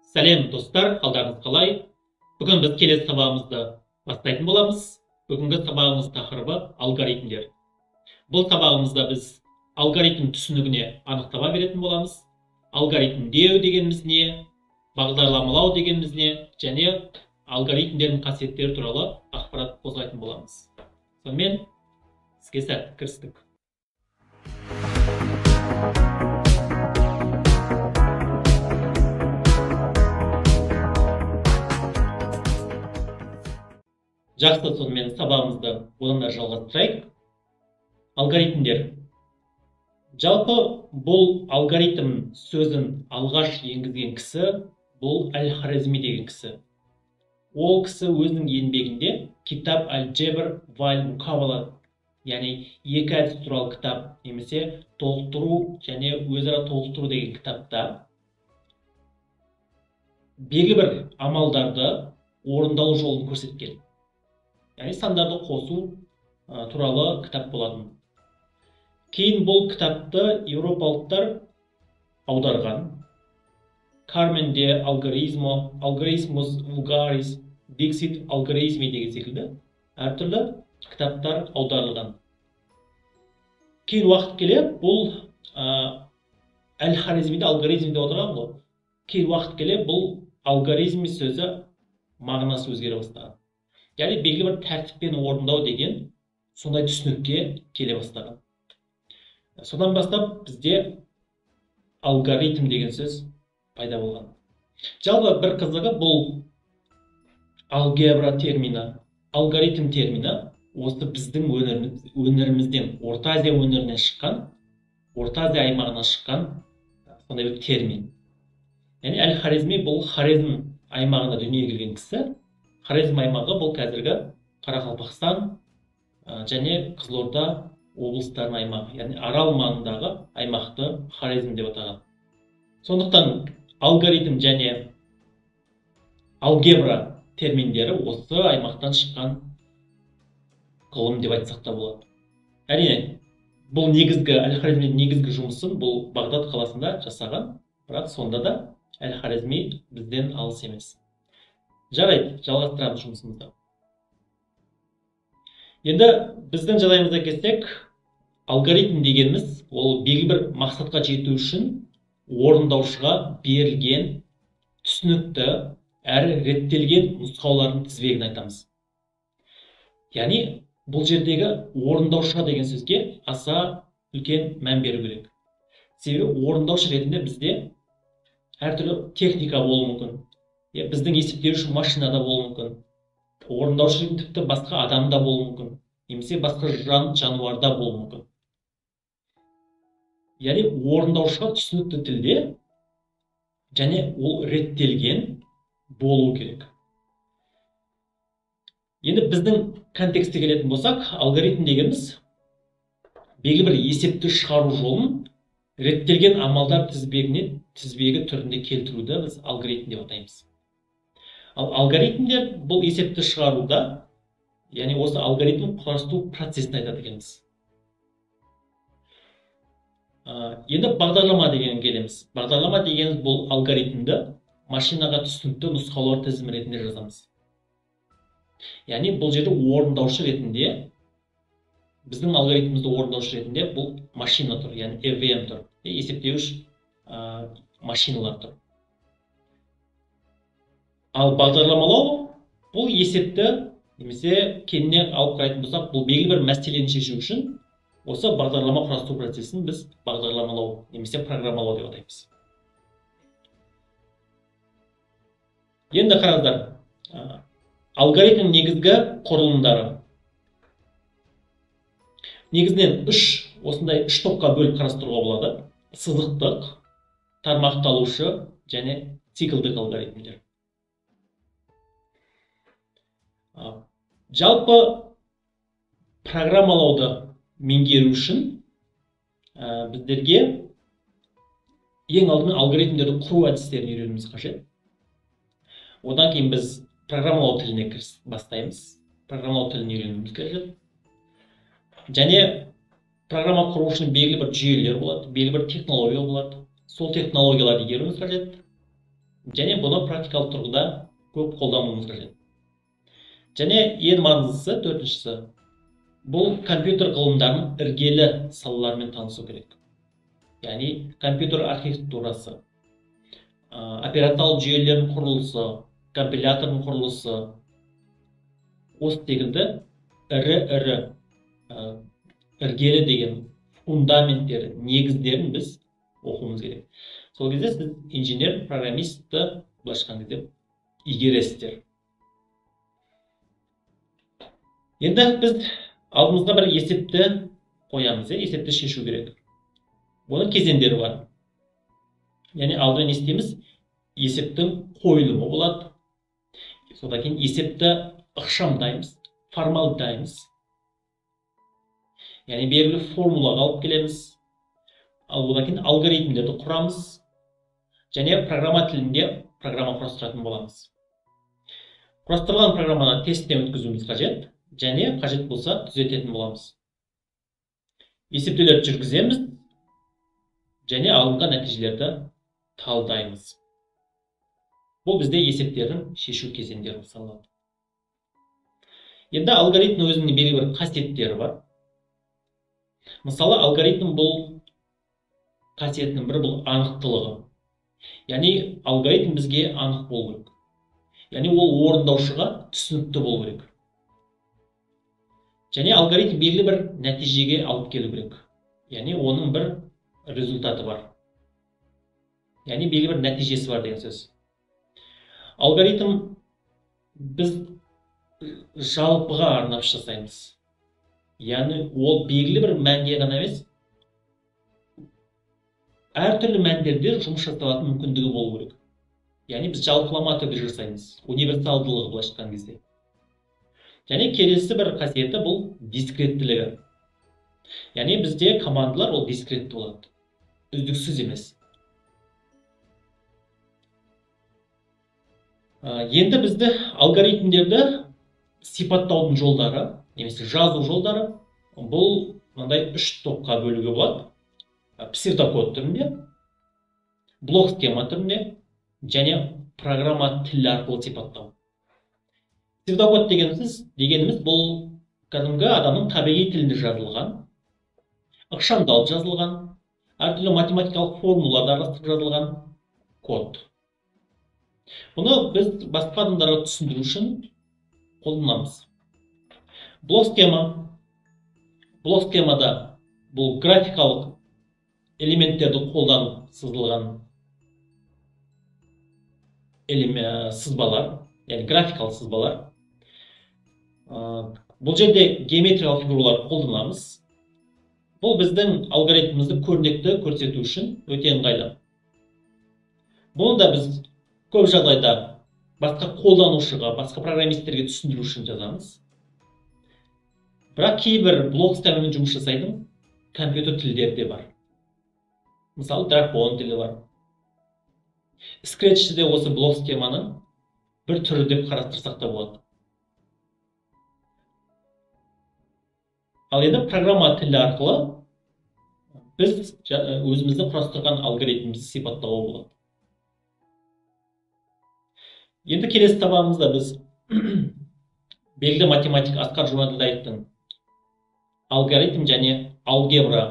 Сәлем достар, қалдарыңыз қалай? Бүгін біз келесі сабағымызды бастайтын боламыз. Бүгінгі сабағымыз тақырыбы алгоритмдер. Бұл сабағымызда біз алгоритм түсінігіне анықтама беретін боламыз. Алгоритмдеу дегеніміз не, бағдарламалау дегеніміз не және алгоритмдердің қасиеттері туралы ақпарат қозғайтын боламыз. Сонымен іске сәтті кірістік. Жақсы, сонымен сабағымызды одан әрі жалғастырайық. Алгоритмдер. Жалпы бұл алгоритм сөзін алғаш енгізген кісі бұл Әл-Хорезми деген кісі. Ол кісі өзінің еңбегінде Китап әл-Джебр валь Мукабала, яғни екі әдіс туралы кітап немесе толықтыру және өзара толықтыру деген кітапта белгілі бір амалдарды орындалу жолын көрсеткен. Яғни сандарды қосу туралы кітап болатын. Кейін бұл кітапты еуропалықтар аударған. Кармен де алгоритмо, алгоритмус вулгарис, Диксит алгоритми деген секілді әртүрлі кітаптар аударылған. Кейін уақыт келе бұл Әл-Хорезмиді алгоритм деп отырған ғой. Кейін уақыт келе бұл алгоритм сөзі мағынасы өзгере бастаған. Яғни белгілі бір тәртіппен орындау деген сондай түсінікке келе бастаған. Содан бастап бізде алгоритм деген сөз пайда болған. Жалпы бір қызығы бұл алгебра термині, алгоритм термині осы біздің өңірімізден, Орта Азия өңірінен шыққан, Орта Азия аймағынан шыққан сондай бір термин. Яғни Әл-Хорезми бұл Хорезм аймағында дүниеге келген кісі. Хорезм аймағы бұл қазіргі Қарақалпақстан және Қызылорда облыстарының аймағы, яғни Арал маңындағы аймақты Хорезм деп атаған. Сондықтан алгоритм және алгебра терминдері осы аймақтан шыққан ғылым деп айтсақ та болады. Әрине, бұл негізгі Әл-Хорезмидің негізгі жұмысын бұл Бағдат қаласында жасаған, бірақ сонда да Әл-Хорезми бізден алыс емес. Жарайды, жалғастырамыз жұмысымызды. Енді біздің жағдайымызға келсек, алгоритм дегеніміз ол белгілі бір мақсатқа жету үшін орындаушыға берілген түсінікті әрі реттелген нұсқаулардың тізбегін айтамыз. Яғни бұл жердегі орындаушыға деген сөзге аса үлкен мән беру керек. Себебі орындаушы ретінде бізде әртүрлі техника болуы мүмкін. Біздің есептеуші машина да болуы мүмкін. Орындаушы ретінде тіпті басқа адам да болуы мүмкін. Немесе басқа жануар да болуы мүмкін. Яғни орындаушыға түсінікті тілде және ол реттелген болу керек. Енді біздің контекстке келетін болсақ, алгоритм дегеніміз белгілі бір есепті шығару жолын реттелген амалдар тізбегі түрінде келтіруді біз алгоритм деп атаймыз. Ал алгоритмдер бұл есепті шығаруда, яғни осы алгоритм құрастыру процесін айтады екенбіз. Енді бағдарлама деген келеміз. Бағдарлама дегеніміз бұл алгоритмді машинаға түсінікті нұсқаулар тізімі ретінде жазамыз. Яғни бұл жерде орындаушы ретінде, біздің алгоритмімізді орындаушы ретінде бұл машина тұр, яғни EVM тұр, есептеуіш машиналар тұр. Ал бағдарламалау бұл есепті немесе кеңінен алып қарайтын болсақ, бұл белгілі бір мәселені шешу үшін осы бағдарлама құрастыру процесін біз бағдарламалау немесе программалау деп атаймыз. Енді қараңыздар, алгоритм негізгі құрылымдары. Негізінен осындай үш топқа бөліп қарастыруға болады. Сызықтық, тармақталушы және циклдік алгоритмдер. Жалпы программалауды меңгеру үшін біздерге ең алдымен алгоритмдерді құру әдістерін үйренуіміз қажет. Одан кейін біз программалау тіліне бастаймыз. Программалау тілін үйренуіміз қажет. Және программа құру үшін белгілі бір жүйелер болады, белгілі бір технология болады. Сол технологияларды игеруіміз қажет. Және бұны практикалық тұрғыда көп қолдануымыз қажет. Және ең маңыздысы, төртіншісі, бұл компьютер ғылымдарының іргелі салаларымен танысу керек. Яғни компьютер архитектурасы, операциялық жүйелердің құрылысы, компилятордың құрылысы, осы секілді ірі-ірі іргелі деген фундаменттері, негіздерін біз оқуымыз керек. Сол кезде сіз инженер, программистті былайша айтқан кезде игересіздер. Енді біз алдымызға бір есепті қоямыз, есепті шешу керек. Оның кезеңдері бар. Яғни алдымен не істейміз? Есептің қойылымы болады. Содан кейін есепті ықшамдаймыз, формалдаймыз. Яғни белгілі формулаға алып келеміз. Ал одан кейін алгоритмдерді құрамыз және программа тілінде программа құрастыратын боламыз. Құрастырылған программаны тесттен өткізуіміз қажет және қажет болса түзететін боламыз. Есептеулерді жүргіземіз және алынған нәтижелерді талдаймыз. Бұл бізде есептердің шешу кезеңдері саналады. Енді алгоритм өзінің белгілі бір қасиеттері бар. Мысалы, алгоритм бұл қасиетінің бірі бұл анықтылығы. Яғни алгоритм бізге анық болу керек. Яғни ол орындаушыға түсінікті болу керек. Және алгоритм белгілі бір нәтижеге алып келу керек. Яғни оның бір результаты бар. Яғни белгілі бір нәтижесі бар деген сөз. Алгоритм біз жалпыға арнап жасаймыз. Яғни ол белгілі бір мәнге ғана емес, әртүрлі мәндерде жұмыс жасалатын мүмкіндігі болу керек. Яғни біз жалпылама түрде жасаймыз, универсалдылығы былайша айтқан кезде. Және келесі бір қасиеті бұл дискреттілігі. Яғни бізде командалар ол дискретті болады, үздіксіз емес. Енді бізді алгоритмдерді сипаттаудың жолдары, немесе жазу жолдары бұл мынандай үш топқа бөлуге болады. Псевдокод түрінде, блок схема түрінде және программа тілі арқылы сипаттау. Псевдокод дегеніміз бұл кәдімгі адамның табиғи тілінде жазылған, ықшамдалып жазылған, әртүрлі математикалық формулаларды араластырып жазылған код. Бұны біз басқа адамдарға түсіндіру үшін қолданамыз. Блок схема. Блок схемада бұл графикалық элементтерді қолданып сызылған сызбалар, яғни графикалық сызбалар. Бұл жерде геометриялық фигуралар қолданамыз. Бұл біздің алгоритмімізді көрнекті көрсету үшін өте ыңғайлы. Бұны да біз көп жағдайда басқа қолданушыға, басқа программистерге түсіндіру үшін жазамыз. Бірақ кейбір блок схемамен жұмыс жасайтын компьютер тілдері де бар. Мысалы, Дракон тілі бар. Scratch де осы блок схеманың бір түрі деп қарастырсақ та болады. Ал енді программа тілі арқылы біз өзіміздің құрастырған алгоритмімізді сипаттауға болады. Енді келесі сабағымызда біз белгілі математик Асқар Жұмаділдаевтың алгоритм және алгебра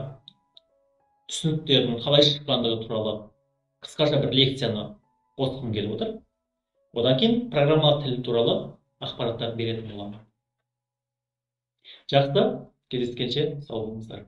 түсініктерінің қалай шыққандығы туралы қысқаша бір лекцияны қосқым келіп отыр. Одан кейін программалық тіл туралы ақпараттар беретін боламын. Жақсы, кездескенше сау болыңыздар.